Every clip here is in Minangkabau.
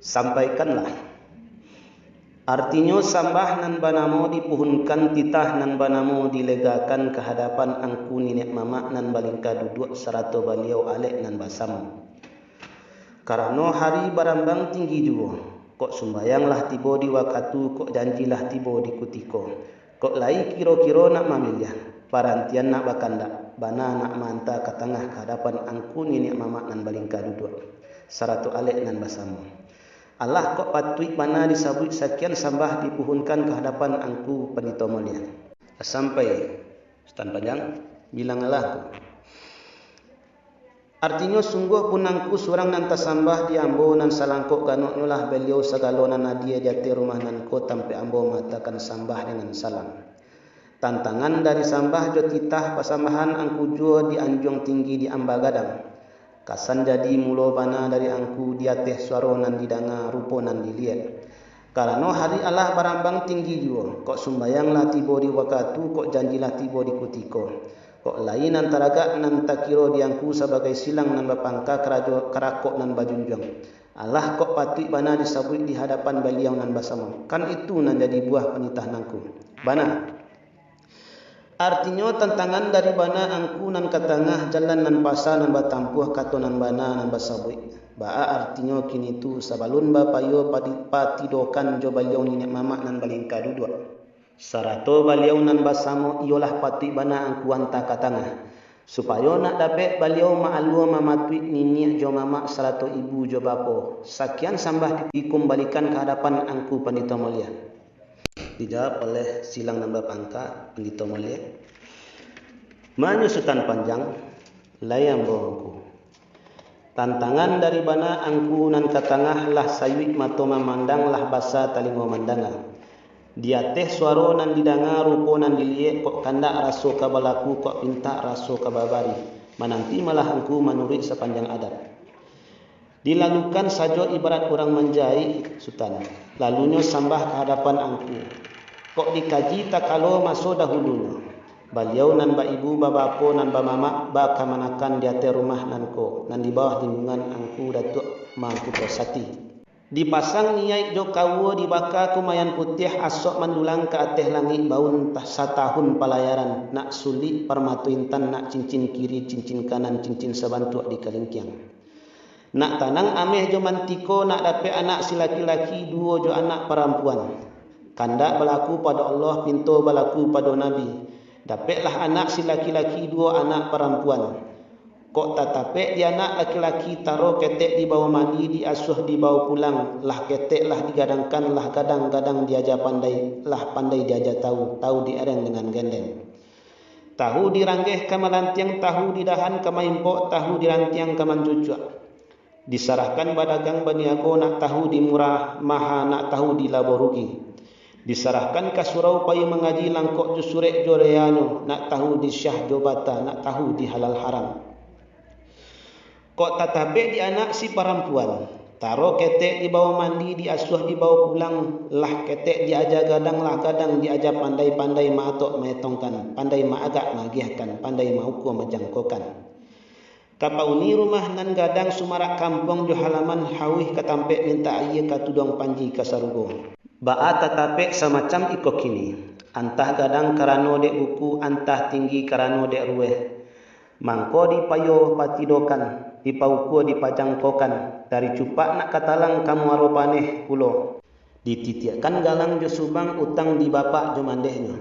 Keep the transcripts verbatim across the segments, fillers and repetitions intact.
Sampaikanlah. Artinyo, sambah nan banamo dipuhunkan, titah nan banamo dilegakan ka hadapan angku niniak mamak nan balingka duduak sarato baliau alek nan basamo. Karano hari barambang tinggi juo, kok sumbayang lah tibo di wakatu, kok janji lah tibo di kutiko, kok lai kiro-kiro nak mamiliah, parantian nak bakandak, bana nak maanta ka tangah ka hadapan angku niniak mamak nan balingka duduak, sarato alek nan basamo. Alah kok patuik bana disabuik sakian sambah dipuhunkan ka hadapan angku pandito mulia. Sampai, Sutan Panjang, bilanganlah angku. Artinyo, sungguah pun angku surang nan tasambah di ambo, nan salangkok ganoknyo lah baliau sagalo nan adie di ateh rumah nan ko tampek ambo maatakan sambah dengan salam. Tantangan dari sambah jo titah pasambahan angku juo di anjuang tinggi di amba gadang. Kasan jadi mulo bana dari angku di ateh suaro nan didanga, rupo nan diliek. Karano hari alah barambang tinggi juo, kok sumbayang lah tibo di wakatu, kok janji lah tibo di kutiko. Kok lai nan taragak nan takiro di angku sabagai silang nan bapangka karajo karakok nan bajunjuang. Alah kok patuik bana disabuik di hadapan baliau nan basamo. Kan itu nan jadi buah panitahan angku. Bana. Artinyo, tantangan dari bana angku nan ka tangah, jalan nan pasa nan batampuah, kato nan bana nan basabuik. Baa artinyo kini tu, sabalun bapayo padi-, patidokan jo baliau niniak mamak nan balingka duduak, sarato baliau nan basamo, iyolah patuik bana angku anta ka tangah, supayo nak dapek baliau maalua mamatuik niniak jo mamak sarato ibu jo bapo. Sakian sambah dikumbalikan ka hadapan angku pandito mulia. Dijawab oleh silang nan bapangka, pandito mulia. Manyo Sutan Panjang, lai ambo angku. Tantangan dari bana angku nan ka tangah, lah sayuik mato mamandang, lah basa talingo mandanga. Di ateh suaro nan didanga, rupo nan diliek, kok kandak raso ka balaku, kok pintak raso ka babari, mananti malah angku manuruik sapanjang adat. Dilalukan sajo ibarat urang manjaik, Sutan. Lalunyo sambah ka hadapan angku. Kok dikaji takalo maso dahulunyo, baliau nan baibu babapo nan bamamak bakamanakan di ateh rumah nan ko, nan di bawah lindungan angku Datuak Mangkuto Sati. Dipasang niaik jo kaua, dibaka kumayan putiah, asok mandulang ka ateh langik, baun tah satahun palayaran, nak sulik parmato intan, nak cincin kiri, cincin kanan, cincin sabantuak di kalingkiang. Nak tanang ameh jo mantiko, nak dapek anak si laki-laki, duo jo anak parampuan. Kandak balaku pado Allah, pinto balaku pado Nabi. Dapeklah anak si laki-laki, duo anak parampuan. Kok tatapek di anak laki-laki, taro ketek dibawo mandi, diasuah dibawo pulang, lah ketek lah digadangkan, lah gadang-gadang diaja pandai, lah pandai diaja tawu, tawu diereng dengan gendeng. Tahu diranggeh ka malantiang, tahu didahan ka maimpok, tahu dirantiang ka mancucuak. Disarahkan badagang baniago, nak tahu di murah maha, nak tahu di labo rugi. Disarahkan ka surau payi mangaji, langkok jo surek jo reanyo, nak tahu di syah jo bata, nak tahu di halal haram. Kok tatapek di anak si parampuan, taro ketek dibawo mandi, diasuah dibawo pulang, lah ketek diaja gadang, lah gadang diaja pandai, pandai maatok maetongkan, pandai maagak maagiahkan, pandai maukua majangkokan. Ka pauni rumah nan gadang, sumarak kampuang jo halaman, hauih ka tampek mintak ayie, ka tuduang panji ka sarugo. Baa tatapek samacam iko kini, antah gadang karano dek buku, antah tinggi karano dek rueh. Mangko dipayo patidokan, dipaukua dipajangkokan, dari cupak nak ka talang ka muaro paneh pulo. Dititiakkan galang jo subang, utang di bapak jo mandehnyo.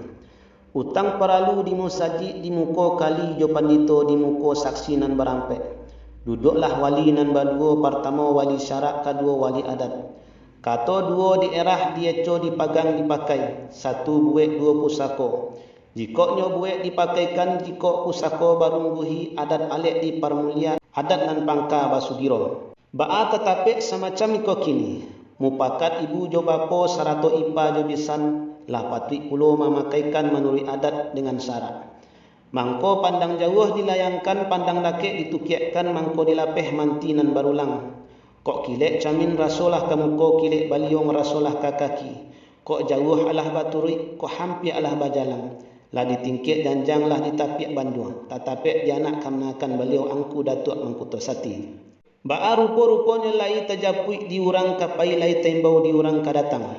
Utang paralu di musajik, di muko kali jo pandito, di muko saksi nan barampek. Duduaklah wali nan baduo, partamo wali syarak, kaduo wali adat. Kato duo dierah, dieco dipagang dipakai, satu buek duo pusako. Jikok nyo buek dipakaikan, jikok pusako barungguhi, adat alek diparmulia, adat nan pangka basugiro. Baa tatapek samacam iko kini, mupakat ibu jo bapo sarato ipa jo bisan, lah patuik pulo mamakaikan manuruik adat dengan syarak. Mangko pandang jauah dilayangkan, pandang dakek ditukiakkan, mangko dilapeh manti nan barulang. Kok kilek camin rasolah ka muko, kilek baliong rasolah ka kaki. Kok jauah alah baturuik, kok hampia alah bajalang. Lah ditingkek janjang, lah ditapiak bandua, tatapek di anak kamanakan baliau Angku Datuak Mangkuto Sati. Baa rupo-ruponyo lai tajapuik di urang ka pai, lai taimbau di urang ka datang.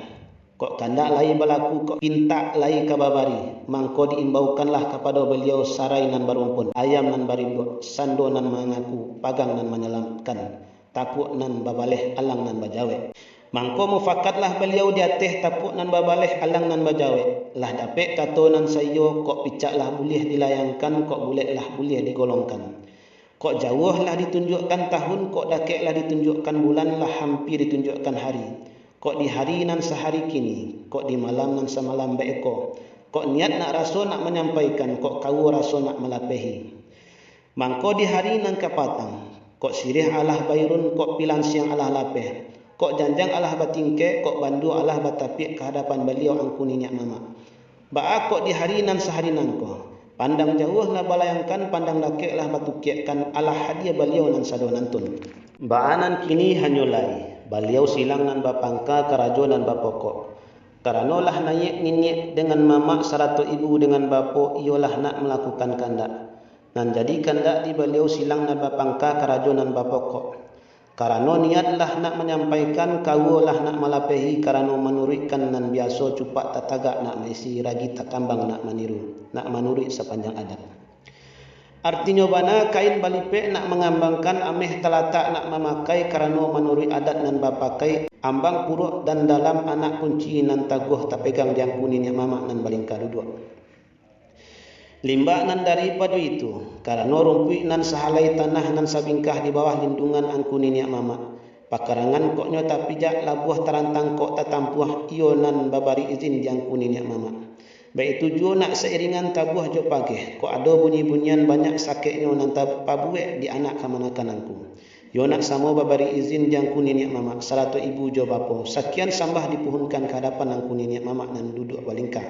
Kok kandak lai balaku, kok pintak lai ka babari, mangko diimbaukanlah kapado Baliau sarai nan barumpun, ayam nan barimbuak, sando nan mangaku, pagang nan manyalamakan, tapuak nan babaleh, alang nan bajawek. Mangko mufakatlah Baliau di ateh tapuak nan babaleh, alang nan bajawek. Lah dapek kato nan saiyo, kok picak lah buliah dilayangkan, kok bulek lah buliah digolongkan. Kok jauah lah ditunjuakkan tahun, kok dakek lah ditunjuakkan bulan, lah hampia ditunjuakkan hari. Kok di hari nan sahari kini, kok di malam nan samalam baeko. Kok niat nak raso nak manyampaikan, kok kawa raso nak malapehi. Mangko di hari nan kapatang, kok siriah alah bairun, kok pilansiang alah lapeh, kok janjang alah batingkek, kok bandua alah batapiak ka hadapan Baliau Angku Niniak Mamak. Baa kok di hari nan sahari nangko, pandang jauah lah balayangkan, pandang dakek lah batukiakkan, alah hadia Baliau nan sado nantun. Baa nan kini hanyo lai, Baliau silang nan bapangka, karajo nan bapokok. Karano lah naiak niniak dengan mamak, sarato ibu dengan bapo, iyo lah nak malakukan kandak. Nan jadi kandak di Baliau silang nan bapangka, karajo nan bapokok. Karano niat lah nak manyampaikan, kawa lah nak malapehi, karano manuruikkan nan biaso, cupak tatagak nak maisi, ragi takambang nak maniru, nak manuruik sapanjang adat. Artinyo bana, kain balipek nak mangambangkan, ameh talatak nak mamakai, karano manuruik adat nan bapakai, ambang puruak dan dalam, anak kunci nan taguah tapegang di Angku Niniak Mamak nan balingka duduak. Limbak nan daripado itu, karano rumpuik nan sahalai tanah nan sabingkah di bawah lindungan Angku Niniak Mamak, pakarangan kok nyo tapijak, labuah tarantang kok tatampuah, iyo nan babari izin di Angku Niniak Mamak. Baitu juo nak sairingan tabuah jo pageh, kok ado bunyi-bunyian banyak sakeknyo nan tapabuek di anak kamanakan Angku. Iyo nak samo babari izin di Angku Niniak Mamak, sarato ibu jo bapo, sakian sambah dipuhunkan ka hadapan Angku Niniak Mamak nan duduak balingka.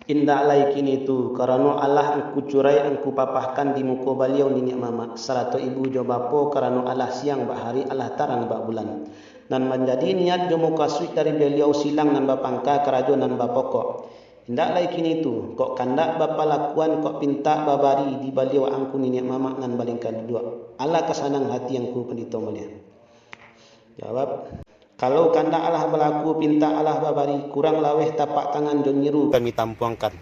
Indak lai kini tu, karano alah Angku curai, Angku papahkan di muko Baliau Niniak Mamak, sarato ibu jo bapo, karano alah siang bak hari, alah tarang bak bulan. Nan manjadi niat jo mukasuik dari Baliau silang nan bapangka, karajo nan bapokok. Indak lai kini tu, kok kandak bapalakuan, kok pintak babari di Baliau Angku Niniak Mamak nan balingka duduak. Alah ka sanang hati Angku Pandito mulia. Jawab. Kalau kandak alah balaku, pintak alah babari, kurang laweh tapak tangan jo nyiru kami tampuangkan.